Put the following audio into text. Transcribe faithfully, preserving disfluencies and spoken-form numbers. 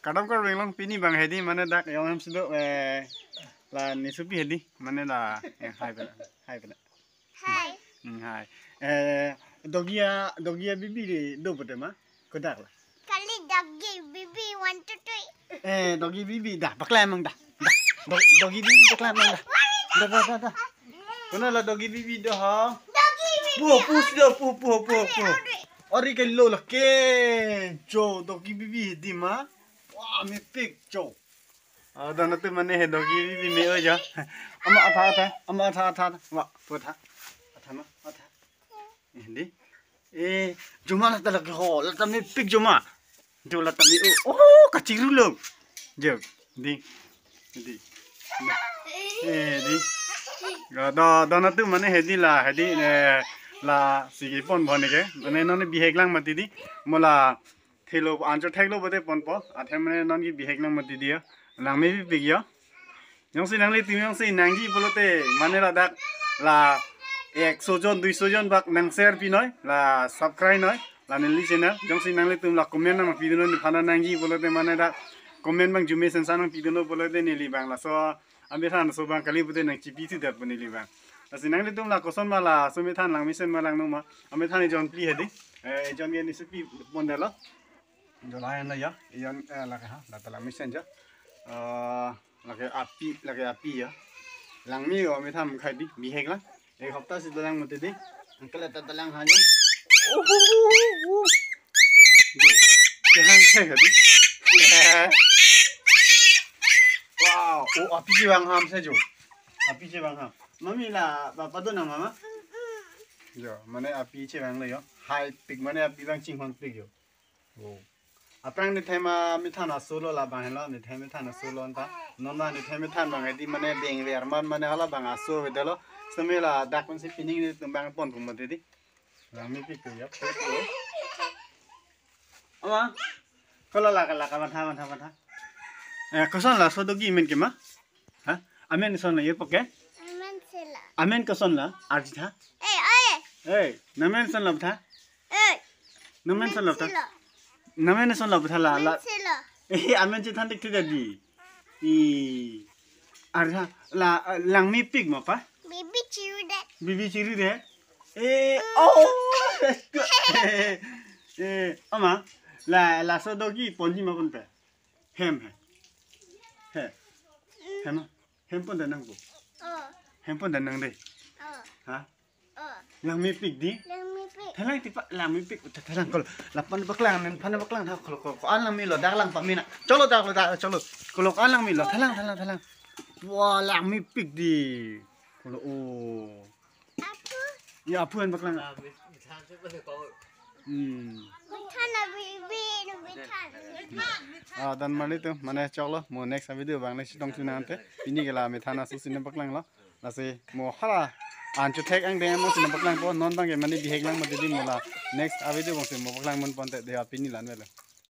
Kardom Karbi Anglong, pini abang hedi mane dak yong hem sudo, eh, la nesopi hedi mane la, eh, hai pela, hai pela. Hai. Hmm, hai. Eh, doggy a, doggy a bibi di do pute ma? Kodak la. Kali doggy bibi one, two, three. Eh, doggy bibi dah, paklang mang dah. Dah, do-, doggy bibi paklang mang dah. Dah, dah, dah, dah. Kono la doggy bibi do ha? Doggy bibi. Puh, puh, sudah, puh, puh, puh, puh. Ori ke lo la ke. Jo, doggy bibi di ma. Wah, mepik jo. Ah, dah nanti mane he doggy bibi me-o jo. Ama atha, atha, ama atha, atha, atha. Wah, pu atha. Atha ma, atha. Eh, di. Eh, jo ma la ta lagi ho, la ta mepik jo ma. Jo la ta me-o. Oh, kachiru lo. Jo, di. Di. Eh, di. Ga do, do nanti mane hedi la, hedi, eh, la sigi pon bhone ke. Mane non bihek lang mati di. Mo la thelo ancho theklo bade ponpo. Athe mane non ke bihek lang mati di ya. Lang mepik ya. Jongsi nanglitum jongsi nangji pulote mane ladak la ekso jon, duiso jon bak nang share pinoi, la subscribe noi, la neli channel. Jongsi nanglitum la comment nangpidunnon, nephan nangji pulote mane dak comment abang jume sensa nangpidunnon pulote neli abang laso amethan aso abang kali pute nangchipi thudet pu neli abang. Lasi nanglitum la koson ma laso amethan lang mesen ma lang noma. Amethan ejon phli hedi. Eh, ejon ke nesopi pondetlo. Jo la-an lo ya, ejon, eh, lake ha, la ta lang mesen jo. Eh, lake api, lake api ya. Lang me-o amethan khai di, bihek lang. Ek hapta si dolang mati di. Uncle ta dolang ha jo. Oh, oh, oh, oh. Jo. Kehang khai di. Wow, oh, api chevang ham se jo. Api chevang ham. Mami la, papa do na mama? Jo, mane api chevang lo jo. Hai pik mane api abang chinghon pik jo. Oh. Aphrang nithai ma methan aso lo la abang helo, nithai methan aso lo anta. Non ma nithai methan abang hedi mane beng ver man mane hala abang aso avedetlo. Sitame ladak pensi pining netum abang pon pu mati di. Lang mepik tu ya. Ama. Kola la ka la ka matha matha matha. Eh, koson laso doggy amen ke ma? Ha? Amen koson la ye poke? Amen sila. Amen koson la? Arjitha. Eh, eh. Eh, nang amen koson la btha? Eh. Nang amen koson la btha? Sila. Nang amen koson la btha la, la. Amen sila. Eh, amen chethan tik tik di. I. Arjitha la, eh, lang mepik ma pa? Bibi chirudet. Bibi chirudet. Eh, oh. Eh, ama. La, laso doggy ponji ma ponpe? Hem he. He. Hem. Hem pon danang po. Oh. Hem pon danang de. Oh. Ha? Oh. Lang mepik di. Lang mepik. Thalang tipa lang mepik. Tha-, thalang kol. Lapen paklang nen phan paklang tha kol kol. Ko-an lang melo dak lang pamina. Cholo dak lo dak cholo. Kol ko-an lang melo. Thalang thalang thalang. Wah, lang mepik di. Kol oh. Apu. Ya, apu an paklang. Hmm. Methan a bibi, methan. Ah, dan mali tu, mane choklo, mo next video abang next tong sunante. Pini ke la methan aso si nangpaklanglo. Lasi mo hala ancho thek angdeng mo si nangpaklangpo, non abang ke mane bihek lang mati di mo la. Next a video abang si mo paklang mun ponte de pini la-an velo.